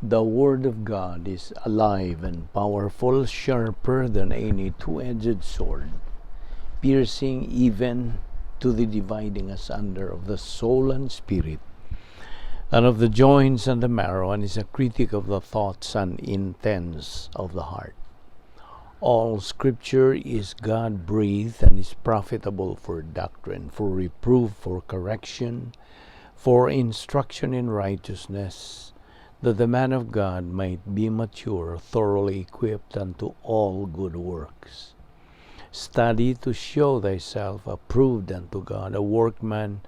The Word of God is alive and powerful, sharper than any two-edged sword, piercing even to the dividing asunder of the soul and spirit, and of the joints and the marrow, and is a critic of the thoughts and intents of the heart. All Scripture is God breathed and is profitable for doctrine, for reproof, for correction, for instruction in righteousness, that the man of God might be mature, thoroughly equipped unto all good works. Study to show thyself approved unto God, a workman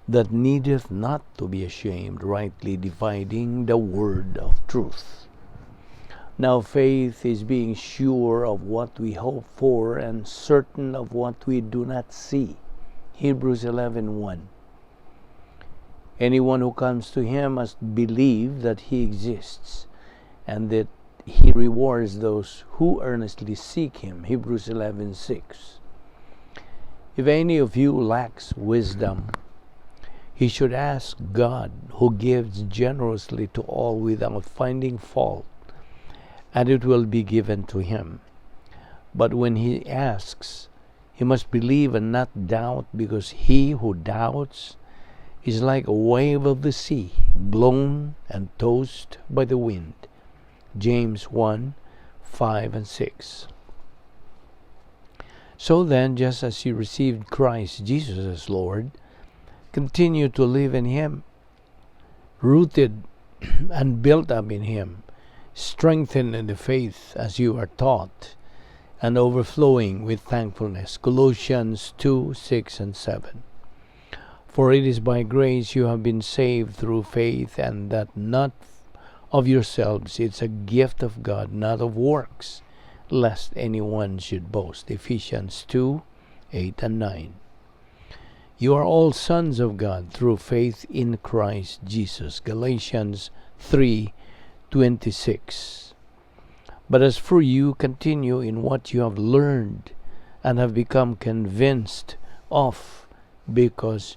that needeth not to be ashamed, rightly dividing the word of truth. Now faith is being sure of what we hope for and certain of what we do not see. Hebrews 11:1. Anyone who comes to him must believe that he exists and that he rewards those who earnestly seek him. Hebrews 11:6. If any of you lacks wisdom, he should ask God, who gives generously to all without finding fault, and it will be given to him. But when he asks, he must believe and not doubt, because he who doubts is like a wave of the sea, blown and tossed by the wind. James 1:5 and 6. So then, just as you received Christ Jesus as Lord, continue to live in Him, rooted and built up in Him, strengthened in the faith as you are taught, and overflowing with thankfulness. Colossians 2:6 and 7. For it is by grace you have been saved through faith, and that not of yourselves. It's a gift of God, not of works, lest anyone should boast. Ephesians 2:8 and 9. You are all sons of God through faith in Christ Jesus. Galatians 3:26. But as for you, continue in what you have learned and have become convinced of, because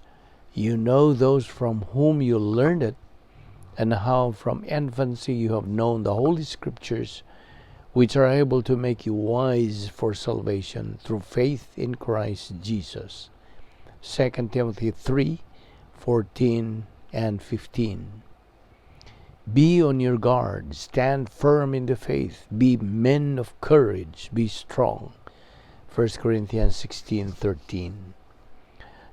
you know those from whom you learned it, and how from infancy you have known the Holy Scriptures, which are able to make you wise for salvation through faith in Christ Jesus. 2 Timothy 3:14 and 15. Be on your guard, stand firm in the faith, be men of courage, be strong. 1 Corinthians 16:13.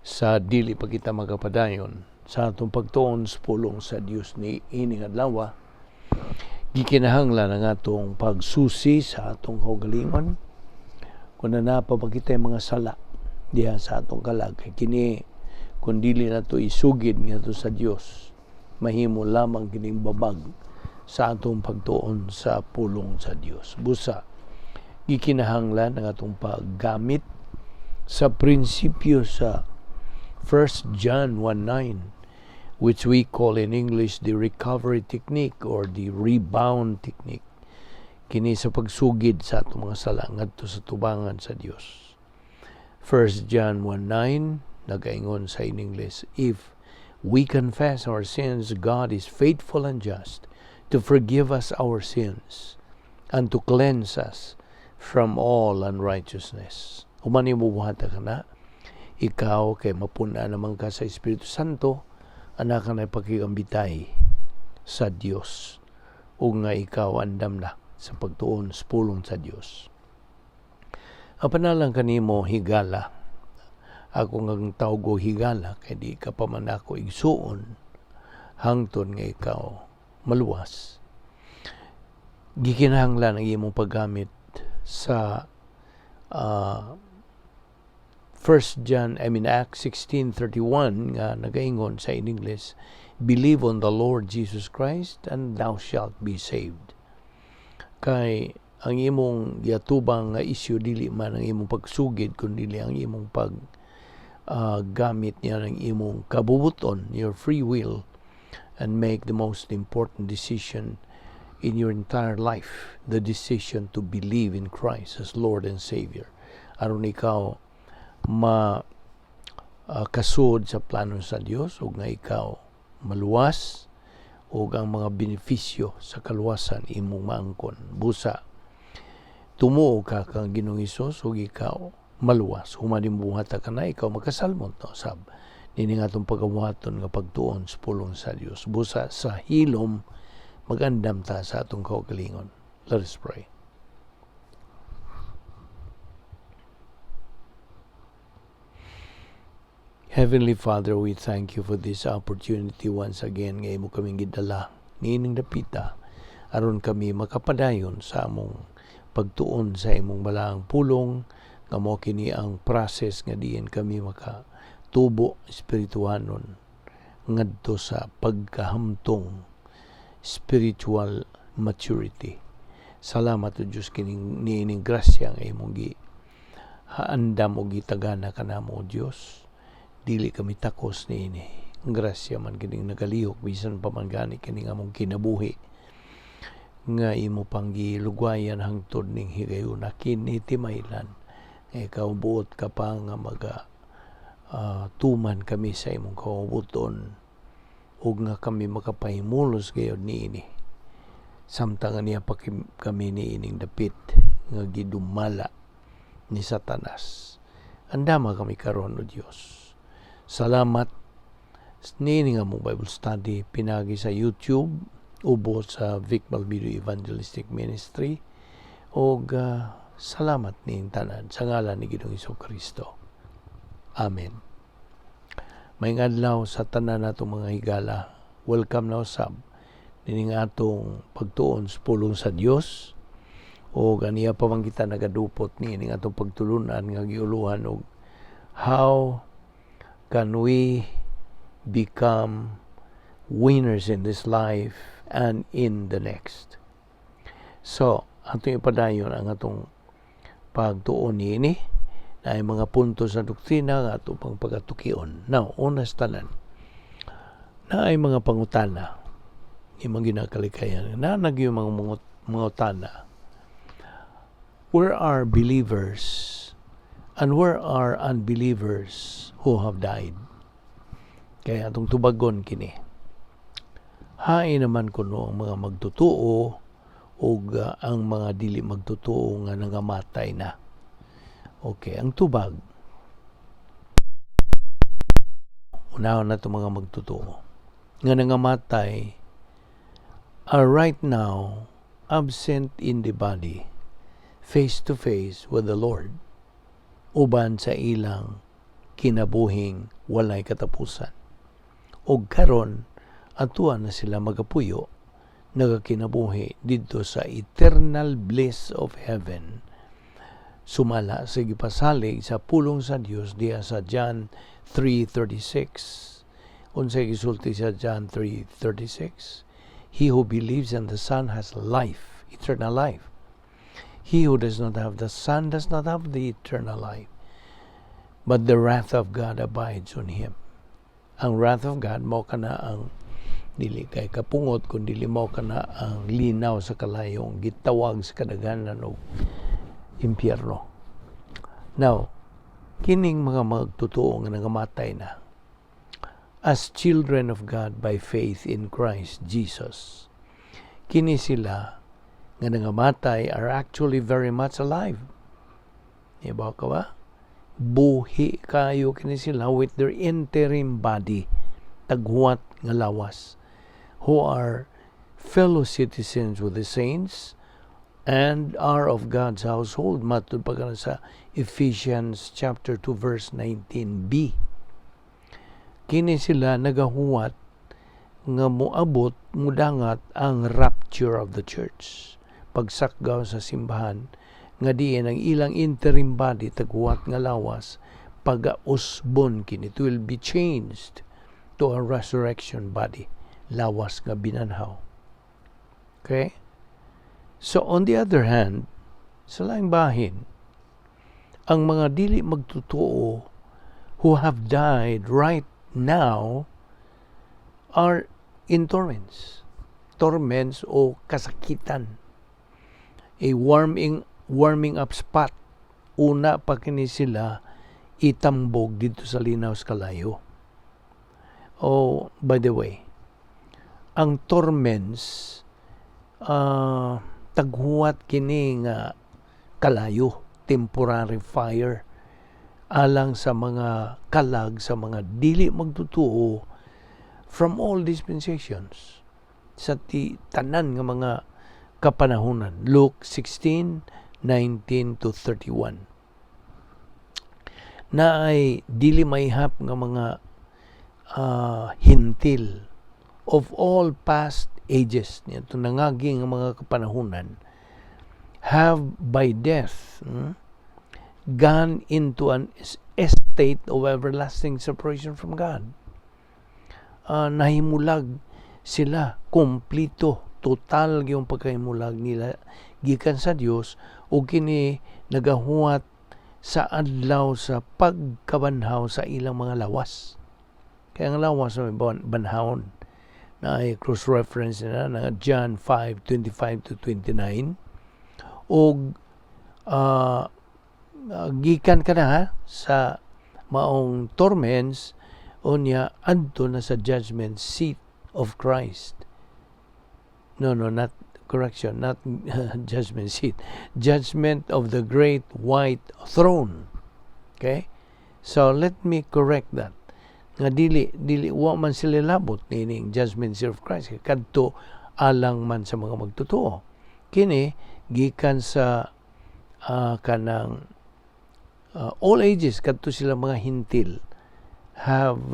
Sa dili pa kita magapadayon sa atong pagtuon sa pulong sa Dios ni ining adlaw, gikinahanglan ang atong pagsusi sa atong kaugalingon kung naa pa ba kita mga sala diha sa atong kalag, kay kini, kung dili nato isugid ngadto sa Dios, mahimo lamang kining babag sa atong pagtuon sa pulong sa Dios. Busa gikinahanglan ang atong paggamit sa prinsipyo sa 1 John 1:9, which we call in English the recovery technique or the rebound technique, kini sa pagsugid sa atong mga sala ngadto sa tubangan sa Dios. 1 John 1:9 nagaingon sa in English, "If we confess our sins, God is faithful and just to forgive us our sins and to cleanse us from all unrighteousness." Human nimo buhata kana, ikaw kay mapun-an naman ka sa Espiritu Santo, ana ka na pakigambitay sa Dios ug nga ikaw andam na sa pagtuon sa pulong sa Dios. Apan lang kanimo, higala. Ako nga tawgo higala kay di ka pa man ako igsuon hangtod nga ikaw maluwas. Gikinahanglan ang imong paggamit sa 1 John, I mean Acts 16:31 nga nagaingon sa in English, "Believe on the Lord Jesus Christ and thou shalt be saved." Kay ang imong giatubang nga isyu dili man ang imong pagsugid kundi ang imong pag gamit niya ng imong kabubuton, your free will, and make the most important decision in your entire life, the decision to believe in Christ as Lord and Savior. Aron ikaw ma kasud sa plano sa Dios ug nga ikaw maluwas ug Ug ang mga benepisyo sa kaluwasan imong maangkon. Busa tumuo ka kang Ginoong Hesus ug ikaw maluwas. Human nimo buhata kana, ikaw makasalmot no sab niini nga atong pagabuhaton nga pagtuon sa pulong sa Dios. Busa sa hilom magandam ta sa atong kaugalingon. Let us pray. Heavenly Father, we thank you for this opportunity once again nga imo kaming gidala niining dapita aron kami makapadayon sa among pagtuon sa imong balaang pulong, nga mao kini ang process nga diin kami maka tubo espirituhanon ngadto sa pagkahamtong, spiritual maturity. Salamat o Diyos kining niining grasya nga imong gi haandam og gitagana kanamo, o Dios. Dili kami takos niini. Grasya man kining nagalihok bisan pa man gani kining among kinabuhi nga imo pang gilugwayan hangtod ning higayuna. Kini timaylan nga ikaw buot ka pa nga maga tuman kami sa imong kaubuton ug nga kami makapahimulos gayud niini samtang niya pa kami niining dapit nga gidumala ni Satanas. Andama kami karon, O Dios. Salamat niini nga among Bible study pinagi sa YouTube ubos sa Vic Balbido Evangelistic Ministry og salamat ning tanan sa ngalan ni Ginoong Kristo. Amen. Maayong adlaw sa tanan natong mga higala. Welcome na usab nining atong pagtuon sa pulong sa Dios o ganiya pa man kita nagadupot niining atong pagtulunan nga giuluhan og "How can we become winners in this life and in the next?" So, atong ipadayon ang atong pagtuon niini na ay mga punto sa doktrina nga ato pang pagatukion. Now, una sa tanan, na ay mga pangutana imong ginakalikayan. Na yung mga mangutana. Where are believers and where are unbelievers who have died? Kaya atong tubagon kini. Hain naman kuno ang mga magtutuo ug ang mga dili magtutuo nga nangamatay na? Okay, ang tubag. Unahon na mga magtutuo nga nangamatay are right now absent in the body, face to face with the Lord, uban sa ilang kinabuhing walay katapusan. Og karon atua na sila magapuyo, nagakinabuhi didto sa eternal bliss of heaven sumala sa gipasalig sa pulong sa Dios diha sa John 3:36. Unsay gisulti sa John 3:36? He who believes in the Son has life, eternal life. He who does not have the Son does not have the eternal life, but the wrath of God abides on him. Ang wrath of God mao kana ang dili kay kapungot kun dili mao kana ang linaw sa kalayong gitawag sa kadaghanan og impyerno. Now, kining mga magtotoo nga nangamatay na as children of God by faith in Christ Jesus, kini sila nga nangamatay are actually very much alive. Iba ka ba? Buhi kayo kini sila with their interim body, taghuwat nga lawas, who are fellow citizens with the saints and are of God's household matud pa kana sa Ephesians chapter 2 verse 19b. Kini sila nagahuwat nga moabot, mudangat ang rapture of the church, pagsakgaw sa simbahan, nga diin ang ilang interim body, taghuwat nga lawas, pagausbon kini. It will be changed to a resurrection body, lawas nga binanhaw. Okay, so on the other hand, sa laing bahin, ang mga dili magtotoo who have died right now are in torments. Torments o kasakitan. A warming up spot. Una pa kini sila itambog dito sa linaw sa kalayo. Oh, by the way, Ang torments, taghuwat kini nga kalayo, temporary fire alang sa mga kalag sa mga dili magtutuo from all dispensations, sa ti tanan nga mga kapanahunan. Luke 16:19 to 31, na ay dili maihap nga mga Hentil of all past ages, niadto nangagi nga mga kapanahunan, have by death gone into an estate of everlasting separation from God. Nahimulag sila kumplito, total yung pagkahimulag nila gikan sa Dios, ug kini nagahuwat sa adlaw sa pagkabanhaw sa ilang mga lawas. Kaya ang lawas may banhawon na ay cross reference na na John 5:25 to 29, ug gikan ka na ha, sa maong torments, unya adto na sa judgment seat of Christ. No, not, correction, not judgment seat. Judgment of the great white throne. Okay? So let me correct that. Nga dili wa man sila labot nining judgment seat of Christ. Kadto alang man sa mga magtotoo. Kini gikan sa kanang all ages, kadto sila mga Hentil, have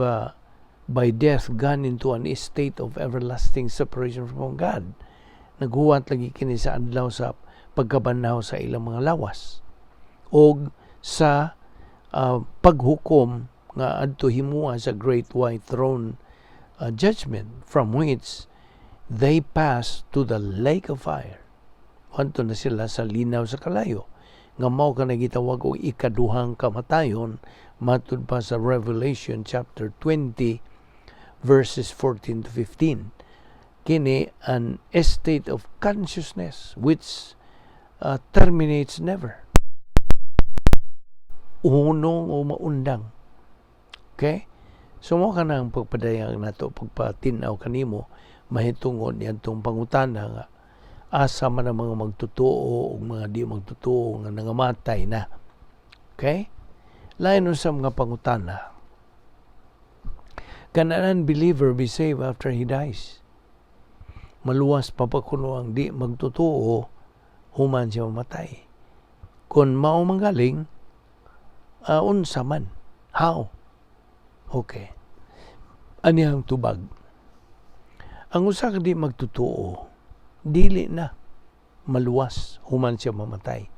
by death gone into an estate of everlasting separation from God. Naghuwat lagi kini sa adlaw sa pagkabanhaw sa ilang mga lawas og sa paghukom nga adto himua sa great white throne judgment, from which they pass to the lake of fire. Adto na sila sa linaw sa kalayo nga mao ka gitawag og ikaduhang kamatayon matud pa sa Revelation chapter 20 verses 14 to 15. Kini an estate of consciousness which terminates never, unong o maundang. Okay, so mao ka nang pagpadayag nato, pagpatin-aw kanimo mahitungod niadtong pangutana nga asa man ang mga magtotoo o mga di magtotoo nga nangamatay na. Okay? Lain sa mga pangutana. Can an unbeliever be saved after he dies? Maluwas pa ba kuno ang di magtotoo human siya mamatay? Kung mao manggaling, unsa man? How? Okay. Ani ang tubag. Ang usa ka di magtotoo, dili na maluwas human siya mamatay.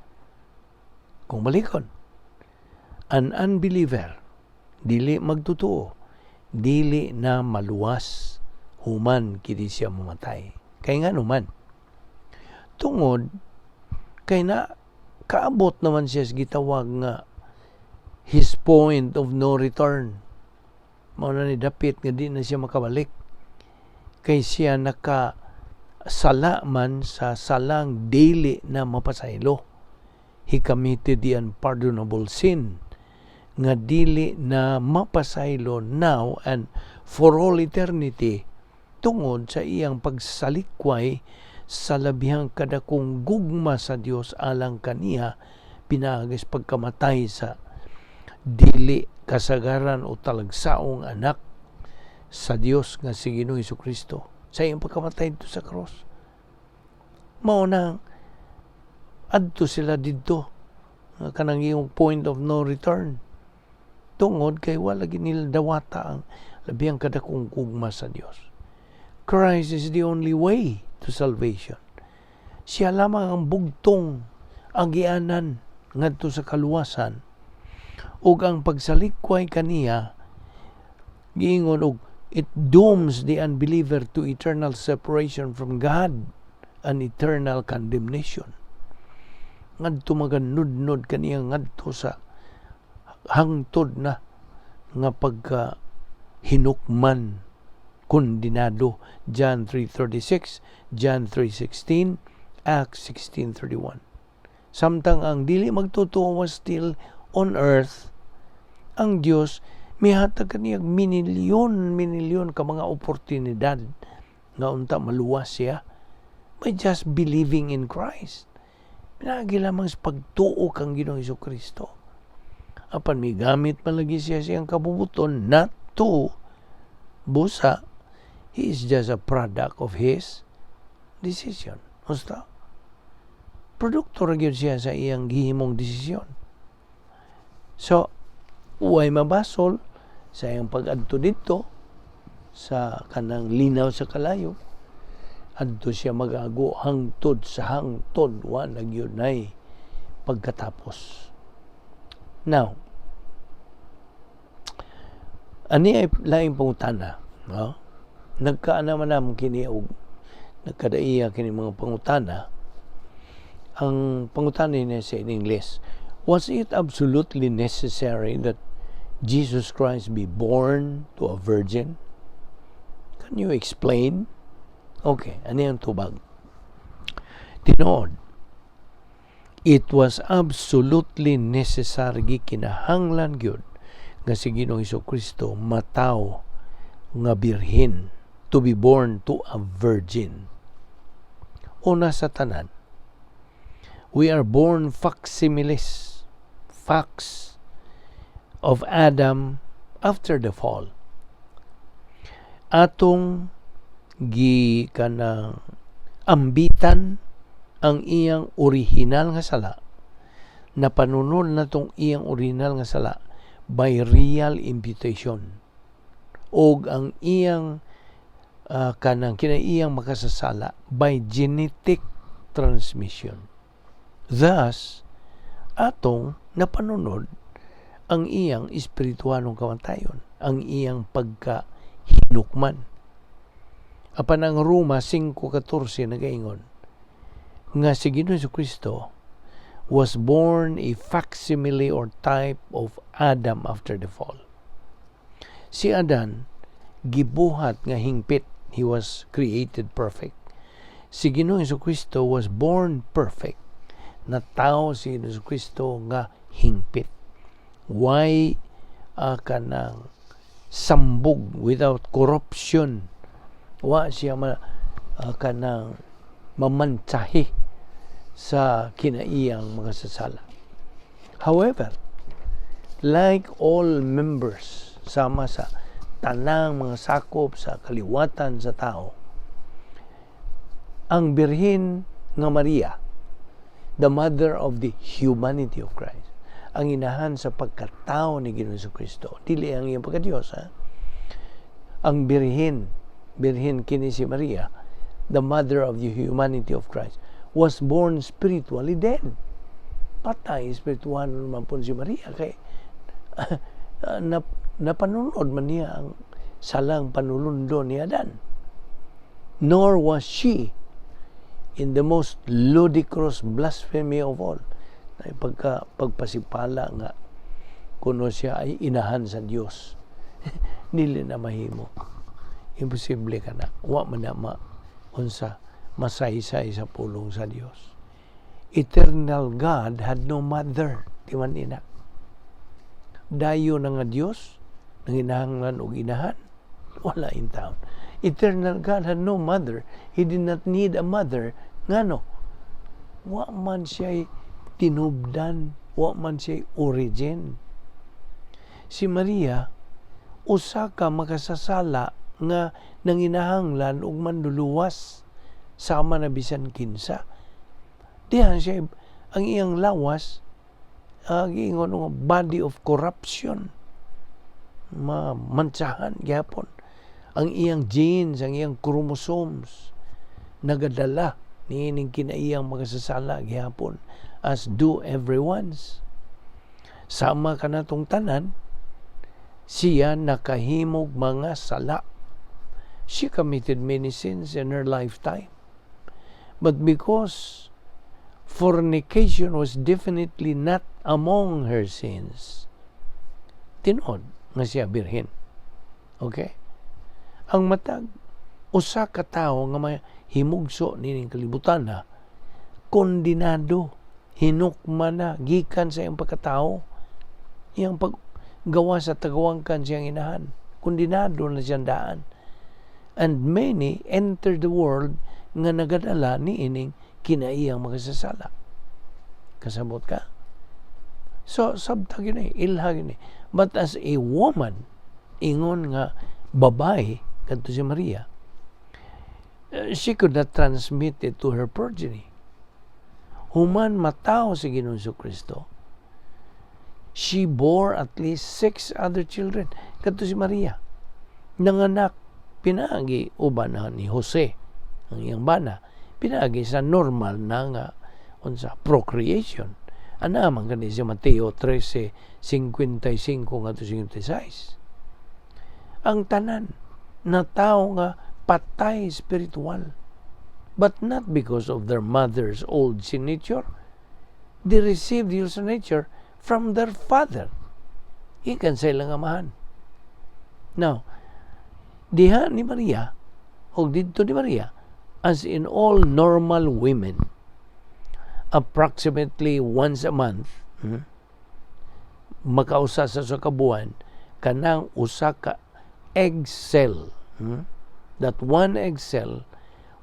Kung balikon, an unbeliever, dili magtotoo, dili na maluwas human kini siya mamatay. Kay nga naman, tungod kay na kaabot naman siya sa gitawag nga his point of no return. Mao na ni dapit nga di na siya makabalik. Kay siya naka sala man sa salang dili na mapasaylo. He committed the unpardonable sin nga dili na mapasaylo now and for all eternity tungod sa iyang pagsalikway sa labihang kadakong gugma sa Dios alang kaniya pinaagis pagkamatay sa dili kasagaran o talagsaong anak sa Dios nga si Ginoong Kristo sa iyang pagkamatay dito sa cross. Mao na adto sila didto kanang iyong point of no return tungod kay wala gid nila dawata ang labihang kadakong gugma sa Dios. Christ is the only way to salvation. Siya lamang ang bugtong agianan ngadto sa kaluwasan, ug ang pagsalikway kaniya, giingon og it dooms the unbeliever to eternal separation from God and eternal condemnation. Ngadto maganudnod kaniya ngadto sa hangtod na nga pagka hinukman, kondinado. John 3:36, John 3:16, Acts 16:31. Samtang ang dili magtotoo was still on earth, ang Dios mihatag kaniyag minilyon minilyon ka mga oportunidad. Nga unta maluwas siya by just believing in Christ. Pinaagi lamang sa pagtuo kang Ginoong Kristo. Apan migamit man lagi siya siyang kabubuton not to busa. He is just a product of his decision. Basta, produkto ra gyud siya sa iyang gihimong desisyon. So, way mabasol sa iyang pag-adto didto sa kanang linaw sa kalayo. Adto siya magago hangtod sa hangtod, wa na gyud nay pagkatapos. Now, ani ay laing pangutana, no? Nagkaana man namon kini og nagkadaiya kini mga pangutana. Ang pangutana niya sa in English, "Was it absolutely necessary that Jesus Christ be born to a virgin? Can you explain?" Okay, ano yung tubag? Tinuod, it was absolutely necessary, gikinahanglan gyud nga si Ginoong Kristo matawo nga birhen, to be born to a virgin. Una sa tanan, we are born facsimiles, facts of Adam after the fall. Atong gi kanang ambitan ang iyang original nga sala, napanunod na tong iyang original nga sala by real imputation og ang iyang kanang kinaiyang makasasala by genetic transmission. Thus, atong napanunod ang iyang espiritualong kamatayon, ang iyang pagka hinukman. Apan ang Roma 5:14 nagaingon nga si Ginoong Kristo was born a facsimile or type of Adam after the fall. Si Adan gibuhat nga hingpit, he was created perfect. Si Ginoong Kristo was born perfect. Natawo si Ginoong Kristo nga hingpit. Way kanang sambog, without corruption. Wa siya kanang mamantsahi sa kinaiyang mga sasala. However, like all members, sama sa tanang mga sakop sa kaliwatan sa tao, ang Birhen nga Maria, the mother of the humanity of Christ, ang inahan sa pagkatao ni Ginoong Kristo, dili ang iyang pagka-Diyos, ha? Ang Birhen, Birhen kini si Maria, the mother of the humanity of Christ, was born spiritually dead. Patay espiritual naman po si Maria kay napanunod man niya ang salang panulundo ni Adan. Nor was she in the most ludicrous blasphemy of all, na pagpasipala nga kuno siya ay inahan sa Dios. Dili na mahimo. Imposible ka na. Wa man na ma unsa masaysay sa pulong sa Dios. Eternal God had no mother. Di man ina. Dayo na nga Dios nanginahanglan og inahan? Wala in town. Eternal God had no mother. He did not need a mother. Ngano? Wa man siya tinubdan, wa man siya origin. Si Maria usa ka makasasala nga nanginahanglan og manluluwas sama na bisan kinsa. Dihan siya ang iyang lawas giingon nga body of corruption. Mamantsahan gyapon. Ang iyang genes, ang iyang chromosomes nagadala niining kinaiyang makasasala gihapon, as do everyone's. Sama kanatong tanan, siya nakahimog mga sala. She committed many sins in her lifetime. But because fornication was definitely not among her sins, tinuod nga siya birhen. Okay? Ang matag usa ka tawo nga mahimugso nining kalibutan na kondinado, hinukman na gikan sa iyang pagkatao, iyang paggawa sa tagawangkan siyang inahan, kondinado na siyang daan. And many enter the world nga nagadala ni ining kinaiyang makasasala. Kasabot ka? So, sabta gyud ni, ilha gyud ni. But as a woman, ingon nga babae, kadto si Maria, she could not transmit it to her progeny. Human matawo si Ginoong Kristo, she bore at least six other children. Kadto si Maria, nanganak pinaagi uban na ni Jose, ang iyang bana, pinaagi sa normal na nga unsa procreation. Ana man kani si Mateo 13:55 ngadto 56. Ang tanan na tao nga patay spiritual, but not because of their mother's old sin nature. They received the sin nature from their father. Ikan sa ilang amahan. Now, diha ni Maria, o didto ni Maria, as in all normal women, approximately once a month, makausa sa kabuan, kanang usa ka egg cell, That one egg cell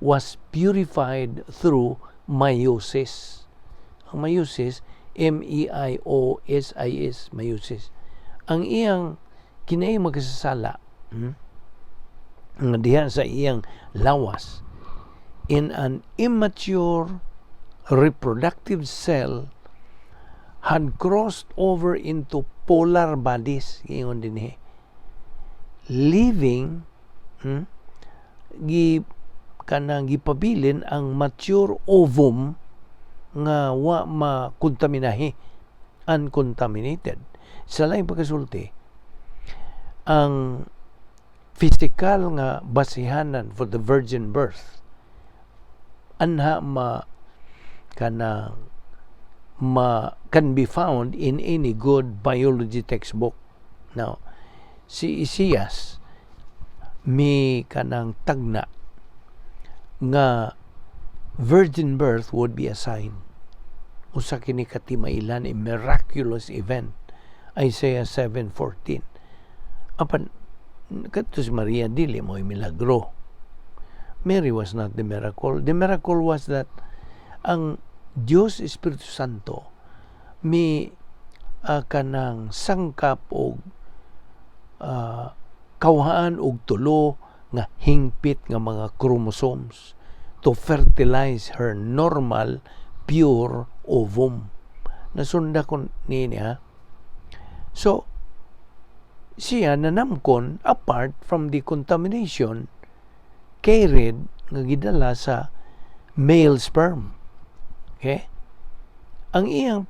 was purified through meiosis. Ang meiosis, meiosis, meiosis. Ang iyang kinay magkasasala, nga diha sa iyang lawas, in an immature reproductive cell had crossed over into polar bodies, ingon dinhi, leaving, gi kanang gipabilin ang mature ovum nga wa makontaminahi, uncontaminated. Sa laing pagkasulti, ang physical nga basihanan for the virgin birth anha ma kanang ma can be found in any good biology textbook. Now, si Isaias mi kanang tagna nga virgin birth would be a sign. Usa kini katimailan, a miraculous event. Isaiah 7:14. Apan kadto si Maria dili mo milagro. Mary was not the miracle. The miracle was that ang Dios Espiritu Santo mi kanang sangkap og kawhaan og tulo nga hingpit nga mga chromosomes to fertilize her normal pure ovum. Nasunda ko ni ha. So, siya nanamkon apart from the contamination carried nga gidala sa male sperm. Okay? Ang iyang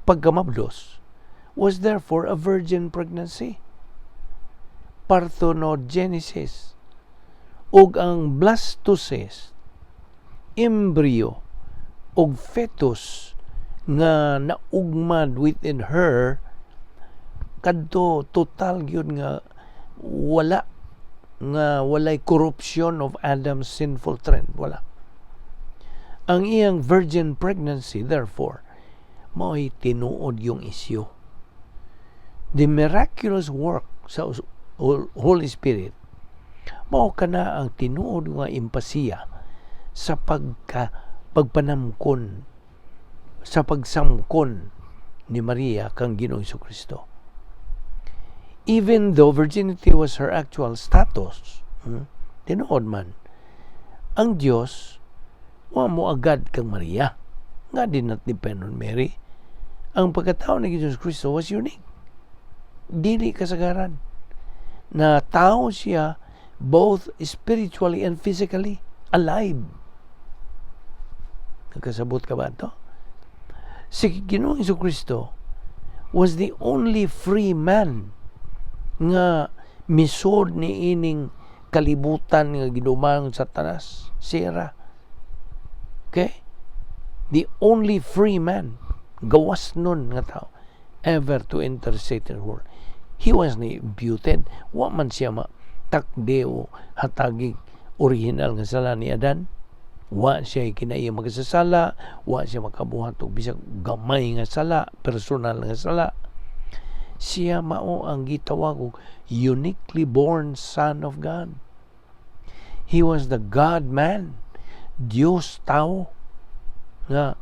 pagkamablos was therefore a virgin pregnancy. Parthenogenesis. Ug ang blastocyst, embryo, ug fetus nga naugmad within her kadto total gyud nga wala nga walay corruption of Adam's sinful trend, wala. Ang iyang virgin pregnancy therefore mao'y tinuod yung isyu. The miraculous work sa Holy Spirit mao kana ang tinuod nga impasiya sa pagpanamkon, sa pagsamkon ni Maria kang Ginoong Kristo. Even though virginity was her actual status, tinuod man, ang Dios wa mo agad kang Maria nga did not depend on Mary. Ang pagkatao ni Jesus Kristo was unique. Dili kasagaran na tao siya, both spiritually and physically alive. Nagkasabot ka ba ito? Si Ginoong Kristo was the only free man nga misod ni ining kalibutan nga gidumang Satanas. Sira. Okay? The only free man, gawas nun nga tao, ever to enter Satan's world. He was ni imputed. Wa man siya ma takde o hatagi original nga sala ni Adan. Wa siya kinaiya magasasala, wa siya makabuhat og bisag gamay nga sala, personal nga sala. Siya mao ang gitawag og uniquely born Son of God. He was the God-man, Dios tao nga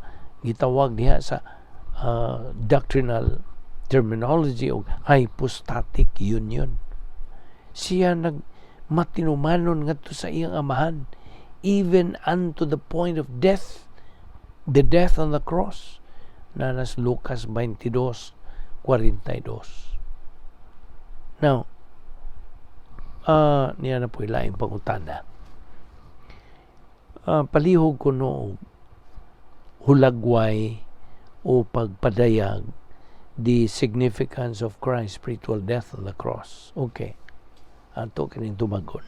gitawag diha sa doctrinal terminology og hypostatic union. Siya nag matinumanon ngadto sa iyang Amahan even unto the point of death, the death on the cross. Naa na sa Lucas 22:42. Now, niya na po ilaing pangutana. Palihog ko no hulagway o pagpadayag the significance of Christ's spiritual death on the cross. Okay. Ato kining tubagon.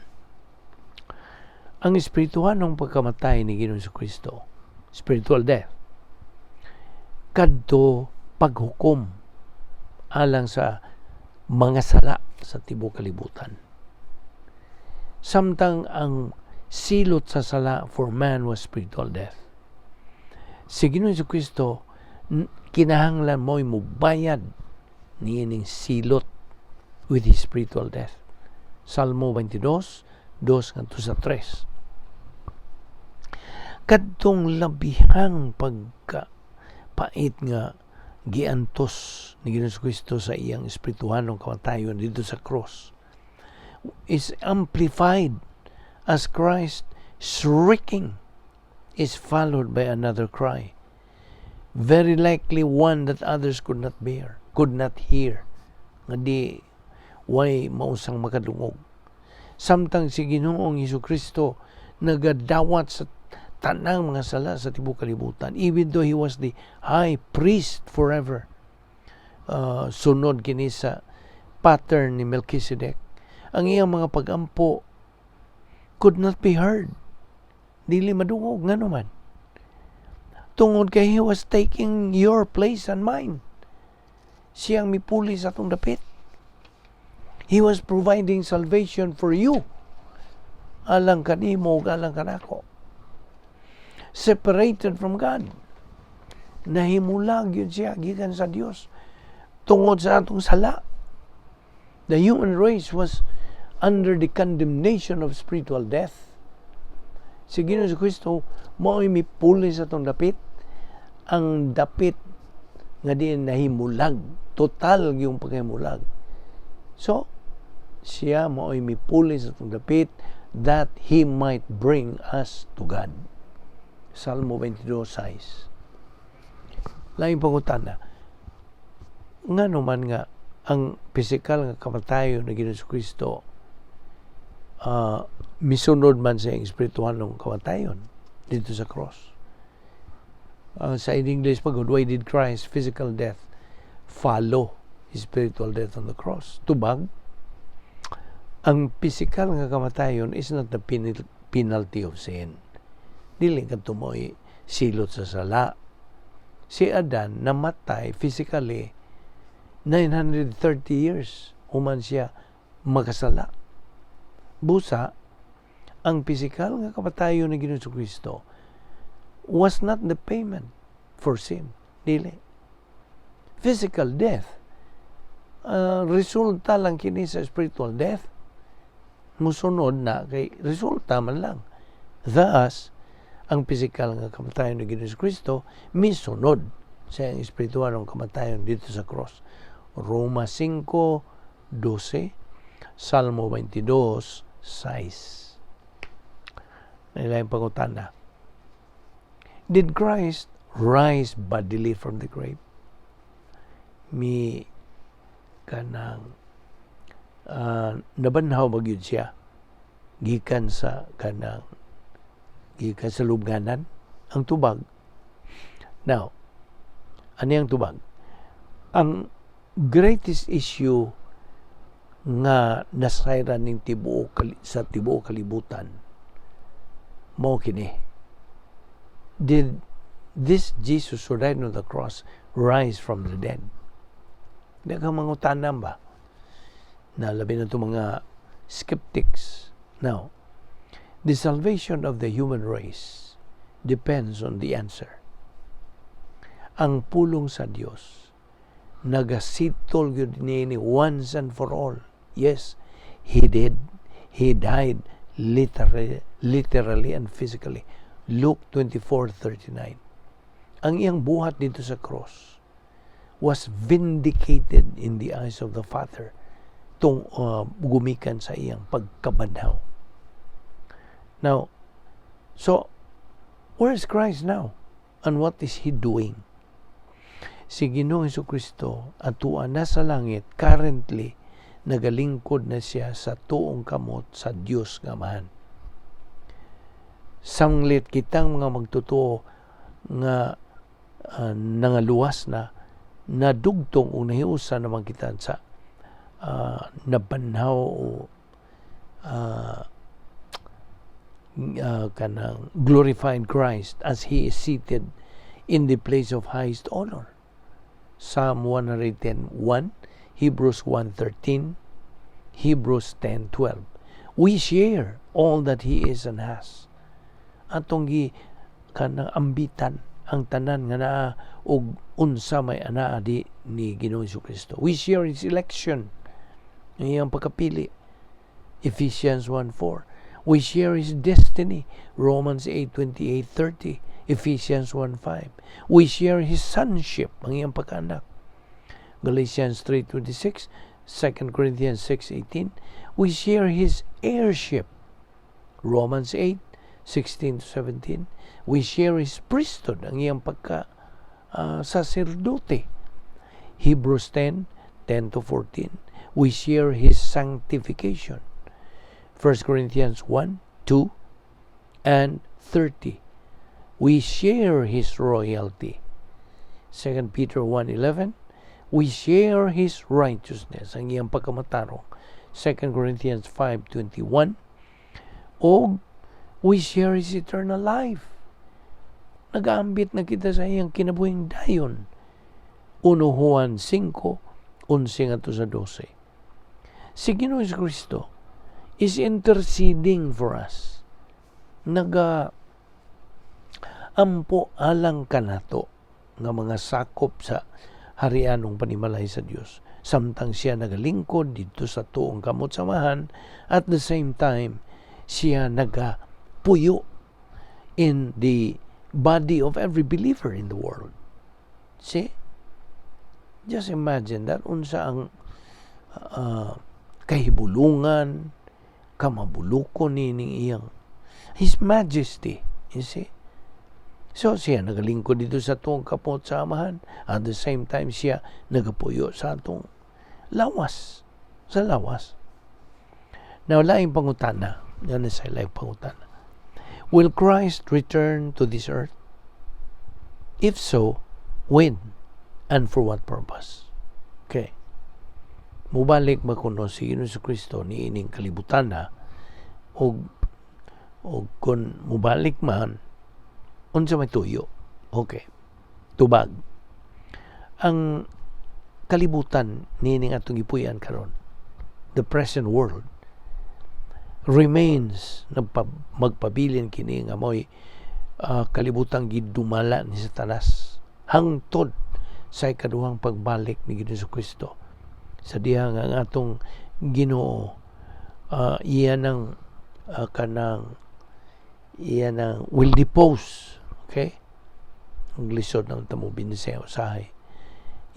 Ang espirituhanong pagkamatay ni Ginoong Kristo, spiritual death, kadto paghukom alang sa mga sala sa tibuok kalibutan. Samtang ang silot sa sala for man was spiritual death. Si Ginoong Kristo kinahanglan mo'y mubayad niining silot with his spiritual death. Salmo 22, 2 ngadto sa 3. Kadtong labihang pagka pait nga giantos ni Ginoong Kristo sa iyang espirituhanong kamatayon dito sa cross is amplified as Christ shrieking is followed by another cry, very likely one that others could not bear, could not hear, nga di way mausang makadungog. Samtang si Ginoong Hesus Kristo nagadawat sa tanang mga sala sa tibuok kalibutan, even though he was the high priest forever, sunod kini sa pattern ni Melchizedek, ang iyang mga pagampo could not be heard, dili madungog. Ngano man? Tungod kay he was taking your place and mine. Siyang mipuli sa atong dapit. He was providing salvation for you, alang kanimo ug alang kanako. Separated from God, nahimulag gyud siya gikan sa Dios tungod sa atong sala. The human race was under the condemnation of spiritual death. Si Ginoong Kristo mao'y mipuli sa atong dapit, ang dapit nga diin nahimulag, total yung paghimulag. So siya mao'y mipuli sa atong dapit that he might bring us to God. Salmo 22:6. Laing pangutana, ngano man nga ang pisikal nga kamatayon ni Ginoong Kristo misunod man sa iyang espirituhanong kamatayon dito sa cross? Sa in English pag, why did Christ's physical death follow his spiritual death on the cross? Tubag, ang pisikal nga kamatayon is not the penalty of sin. Dili kadto mo'y silot sa sala. Si Adan namatay physically 930 years human siya makasala. Busa, ang pisikal nga kamatayon ni Ginoong Kristo was not the payment for sin. Dili. Physical death, resulta lang kini sa spiritual death. Musunod na kay resulta man lang. Thus, ang pisikal nga kamatayon ni Ginoong Kristo misunod sa iyang espiritual ng kamatayon dito sa cross. Roma 5:12, Salmo 22:6. Naay pangutana. Did Christ rise bodily from the grave? Mi kanang nabanhaw ba gyud siya gikan sa kanang gikan sa lubnganan? Ang tubag. Now, ano ang tubag? Ang greatest issue nga nasayran ning tibuok sa tibuok kalibutan mao kini: Did this Jesus who died on the cross rise from the dead? Daghang mangutana ba na, labi na itong mga skeptics. Now, the salvation of the human race depends on the answer. Ang pulong sa Dios Nagasettle gyud niini once and for all. Yes, he did. He died literally and physically. Luke 24:39. Ang iyang buhat didto sa cross was vindicated in the eyes of the Father tung gumikan sa iyang pagkabanhaw. Now, so where is Christ now? And what is He doing? Si Ginoong Kristo atua na sa langit. Currently, nagalingkod na siya sa tuong kamot sa Dios nga Amahan. Sanglit kitang mga magtotoo nga nangaluwas na, nadugtong o nahiusa naman kita sa nabanhaw o kanang glorified Christ as He is seated in the place of highest honor. Psalm 110:1, Hebrews 1:13, Hebrews 10:12. We share all that He is and has. Atong gi kanang ambitan ang tanan nga naa og unsa may anaa di ni Ginoong Kristo. We share His election, ang iyang pagkapili. Ephesians 1:4. We share His destiny. Romans 8:28, 30. Ephesians 1:5. We share His sonship, ang iyang pagkaanak. Galatians 3:26, 2 Corinthians 6:18. We share His heirship. Romans 8:16 to 17. We share His priesthood, ang iyang pagka saserdote. Hebrews 10:10 to 14. We share His sanctification. 1 Corinthians 1, 2, and 30. We share His royalty. 2 Peter 1:11. We share His righteousness, ang iyang pagkamatarong. 2 Corinthians 5:21. O we share His eternal life. Nagaambit na kita sa iyang kinabuhing dayon. 1 Juan 5, 11 ngadto sa 12. Si Ginoong Kristo is interceding for us. Naga ampo alang kanato nga mga sakop sa harianong panimalay sa Dios. Samtang siya nagalingkod didto sa tuong kamot sa Amahan, at the same time siya nagapuyo in the body of every believer in the world. See? Just imagine that, unsa ang kahibulungan, kamabulukon ni ning iyang His Majesty, you see? So siya nagalingkod didto sa tuong kamot sa Amahan. At the same time, siya nagapuyo sa atong lawas. Sa lawas. Now, laing pangutana. Yan sa laing pangutana. Will Christ return to this earth? If so, when? And for what purpose? Okay. Mubalik ba kuno si Ginoong Kristo niining kalibutan na og kung mubalik man, unsa may tuyo? Okay. Tubag. Ang kalibutan niining atong gipuy-an karon, the present world, remains, magpabilin kini nga mo'y kalibutang gidumala ni Satanas hangtod sa ikaduhang pagbalik ni Ginoong Kristo, sa diha nga ang atong Ginoo iya nang kanang iya nang will depose. Okay, ang lisod ng tamo binisaya usahay.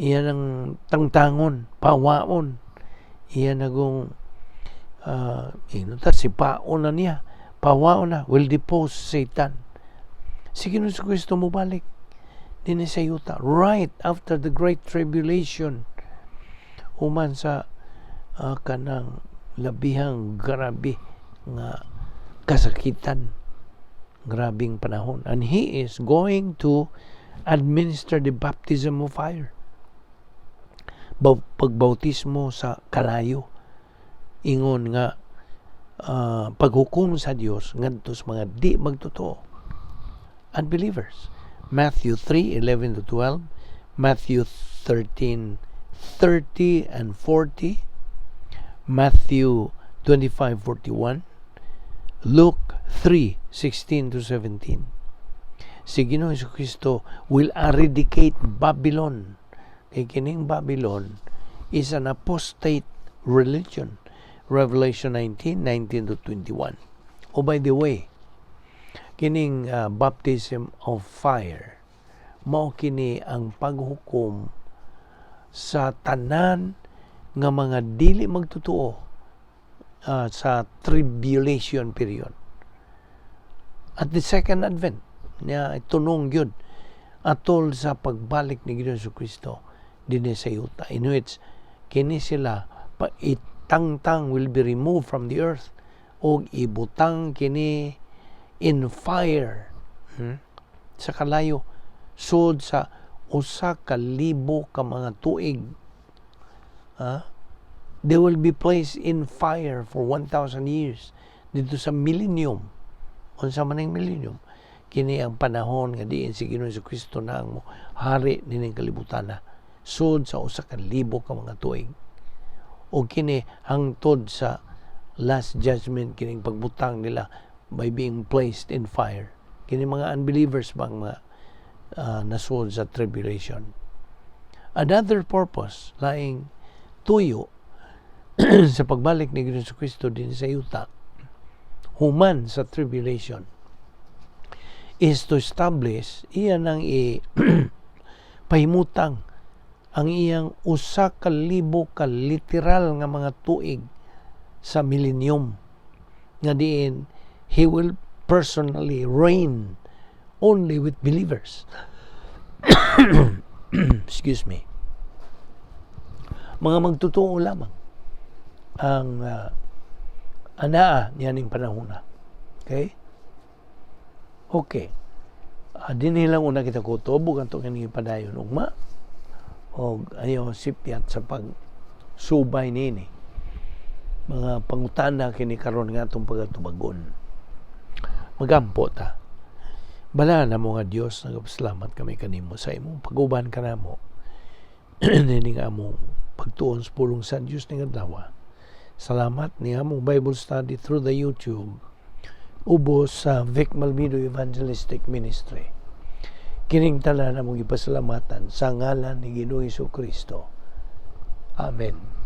Iya nang tangtangon, pawaon, iya nagong ino ta sipaon na niya, pawaon na, will depose Satan. Si Ginoong Kristo mobalik dinhi sa yuta right after the Great Tribulation, human sa kanang labihang grabe nga kasakitan, grabing panahon, and He is going to administer the baptism of fire, pagbautismo sa kalayo, ingon nga paghukom sa Dios ngadto sa mga di magtotoo, unbelievers. Matthew 3:11 to 12, Matthew 13:30 and 40, Matthew 25:41, Luke 3:16 to 17. Si Ginoong Kristo will eradicate Babylon. Kay kining Babylon is an apostate religion. Revelation 19, 19 to 21. Oh, by the way, kining baptism of fire, mao kini ang paghukom sa tanan nga mga dili magtotoo sa tribulation period. At the second advent, niya tunong gyud atol sa pagbalik ni Ginoong Kristo dinhi sa yuta, in which kini sila pa itangtang, will be removed from the earth og ibutang kini in fire, sa kalayo sud sa 1,000 ka mga tuig. Ha? They will be placed in fire for 1,000 years dito sa millennium. Unsa man ang millennium? Kini ang panahon nga diin si Ginoong Kristo na ang hari nining kalibutan na sud sa 1,000 ka mga tuig, o kini hangtod sa last judgment, kining pagbutang nila by being placed in fire, kini mga unbelievers bang mga nasud sa tribulation. Another purpose, laing tuyo sa pagbalik ni Ginoong Kristo din sa yuta human sa tribulation, is to establish, iyan ang i pahimutang ang iyang 1,000 ka literal nga mga tuig sa millennium nga diin he will personally reign only with believers. Excuse me. Mga magtotoo lamang ang anaa niyaning panahon na. Okay? Okay. Dinhi lang una kita kutob ug ato kini padayon ugma og ayo sipyat sa pagsubay nini mga pangutana kini karon nga atong pagatubagon. Magampo ta. Balaan namo nga Dios, nagpasalamat kami kanimo sa imong pag-uban kanamo nining among pagtuon sa pulong sa Dios ning adlaw. Salamat ni among Bible study through the YouTube ubos sa Vic Malmido Evangelistic Ministry. Kining tanan among gipasalamatan sa ngalan ni Ginoong Kristo. Amen.